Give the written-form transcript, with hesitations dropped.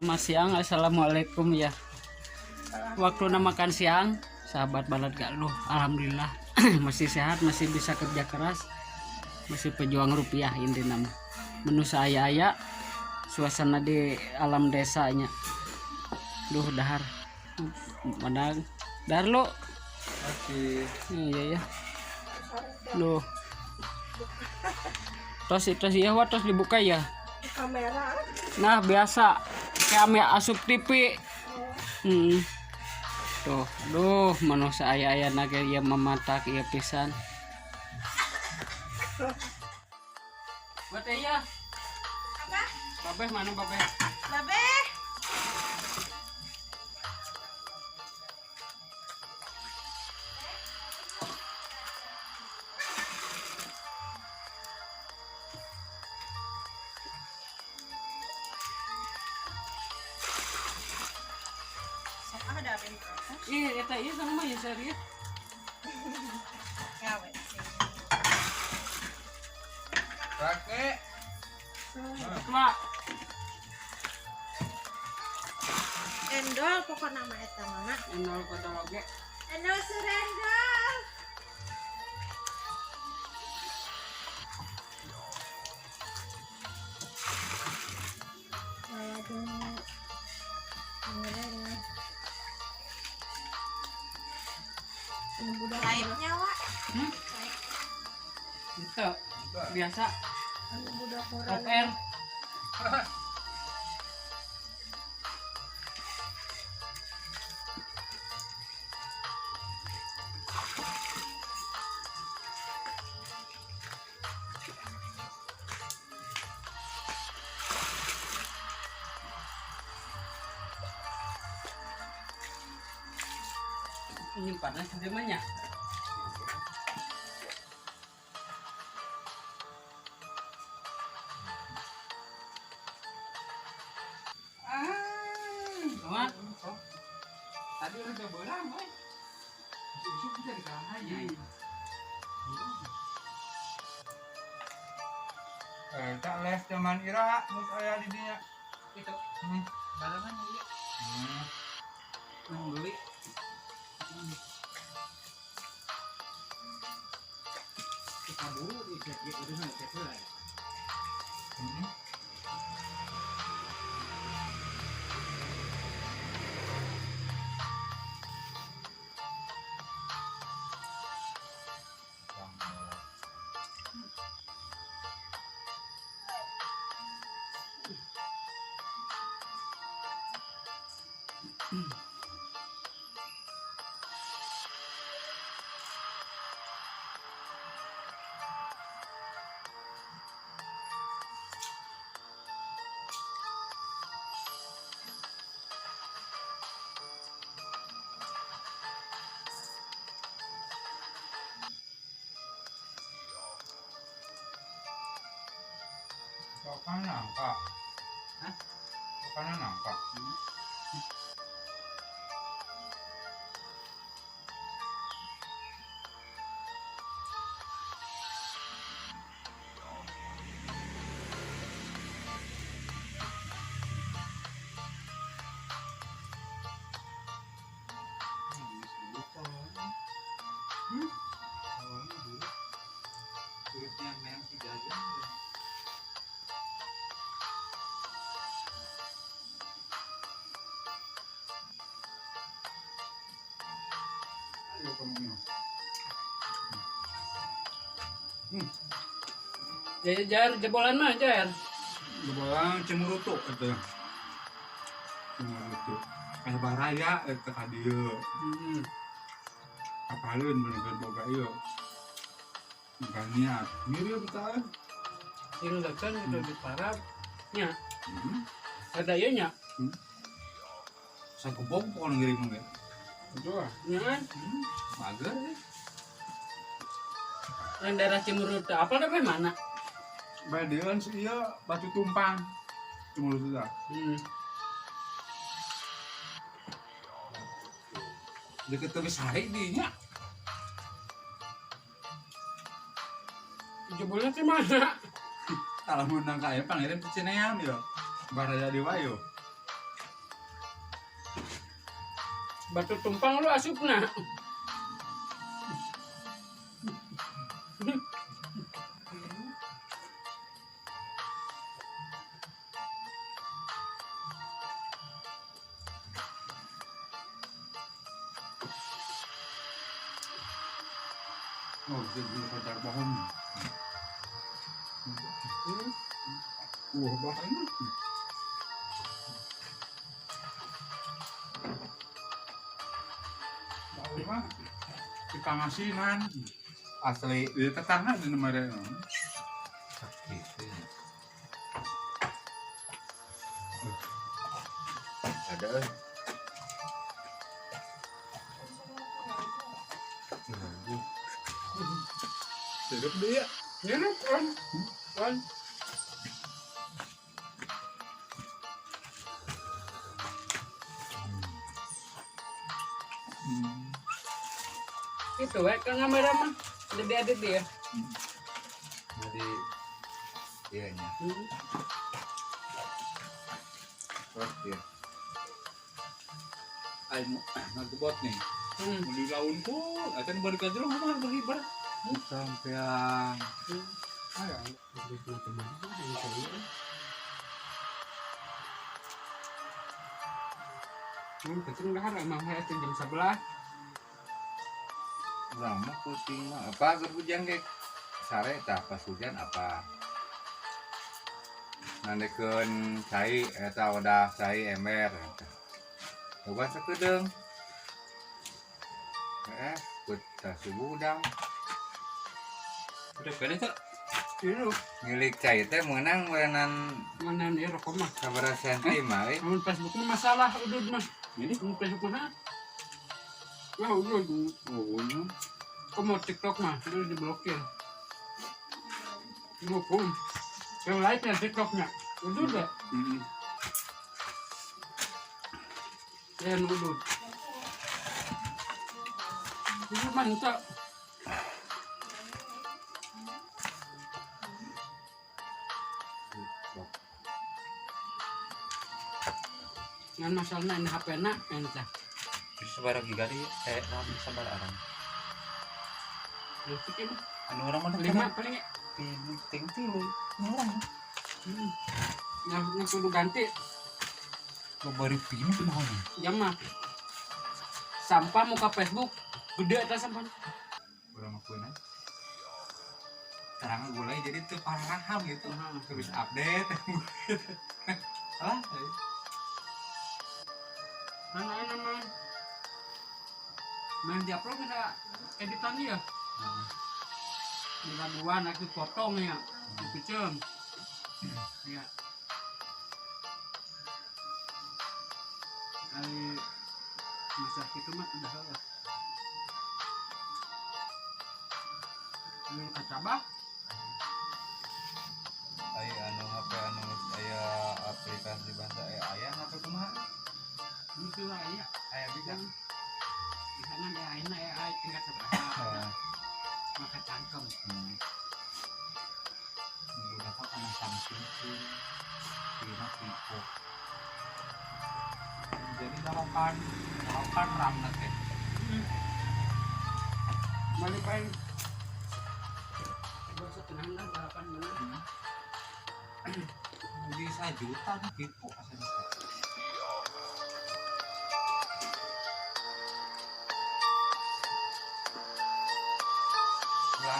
Selamat siang, assalamualaikum ya. Waktu makan siang, sahabat Balad Galuh, alhamdulillah masih sehat, masih bisa kerja keras, masih pejuang rupiah intinya mah. Menu saya aya suasana di alam desanya. Duh, dahar. Madang. Dahar lu. Oke. Iya ya. Duh. Tos tos iya wa tos dibuka ya. Kamera. Nah, biasa kayak ame asup TV. Tuh, aduh, manusia aya-aya nage ieu mematak ieu pisan. Buat iya. Apa? Babeh mana babeh? Babe. Sok ah ada apa? Ih, eta ieu sama ya serius. Gawe sih. Rake. Tua. Endol pokok nama eta mana? Endol kodol oge. Endol surendol. Lainnya, Wak. Hmm? Itu biasa. Off air. Nyimpannya sendiri. Ah. Kumaha? Tadi udah bolang, boy. Isuk bisa dikalah aja. Eh, tak les zaman ira, mus aya di dinya. Itu barengan iya. Beli. Kita dulu di udah nggak cek lah. Makan nangka. Hah? Makanan nangka. Hmm? Kulitnya memang si jajan. Ayo kamu. Jar jebolan mah jar. Jebolan Cemurutu itu. Cemurutu. Kayak baraya itu ka dieu. Apaleun bener boga ieu. Bukan niat. Mirip tah. Yang dekan itu di parab. Nya, ada ieu nya. Sagebong pokona ngirim ge. Itu ah. Nya kan. Mager eh. Yang daerah Cimurutu apa namanya mana? Badean si ieu Batu Tumpang. Cemurutu tah. Deket ke Sari di nya. Jebolnya sih mana? Kalau menang kaya pangirim ke Cineam yo. Baraya di wayo. Batu tumpang lu asupna. Oh, jadi pacar bohong. Wah, bahkan. Mah di pangasinan. Asli. Di tetangga di nomor Gitu. Ada eh. Hidup dia. Hidup kan. Kan. Itu we kan kamera mah. Jadi ada dia. Jadi iya nya. Terus dia. Ay, nagbot nih. Beli laun ku, akan balik aja lu mah berhibar. Sampean. Ayo. Penting dah emang saya jam 11. Urang mah pusing mah apa keur hujan ge sare tah pas hujan apa nandekeun cai eta wadah cai ember eta. Coba sakedeung. Tah subuh udang. Udah kene teh. Itu Milik cai teh meunang meureunan mana nih rokok mah. sabaraha senti mah euy. Mun Facebook mah masalah udud mah. Ini? Mun Facebook mah. Wah, udud. Oh, ini. Kok mau TikTok mah terus diblokir. Hukum. Yang lainnya TikToknya. Udud ya. Ya udud. Itu mantap. Ngan masalahnya ini HP na entah. Sabaraha giga di RAM sabaraha orang. Leutik ini. Anu urang mah 5 paling ya. Penting tilu. Urang. Yang kudu ganti. Bari pinuh mah. Jam mah. Sampah muka Facebook gede eta sampah. Urang mah kueuna. Terang gulai jadi teu paraham gitu. Terus update. Alah. Mana enak mah. Main di upload bisa editan ya. Di laguan aku potong ya. Dipicem. Ya. Kali masa itu mah udah lah. Ini kacabah. Ai anu HP anu aya aplikasi bahasa aya HP kumaha? Itu lah ya. Aya bisa. Di sana ada aina ya ai tingkat seberapa. Maka cangkem. Menggunakan anu Samsung sih. Kira Vivo. Jadi dalapan, dalapan RAM teh. Balik paling. Gua tenang lah dalapan mana. Beli sajuta Vivo asana. Lah.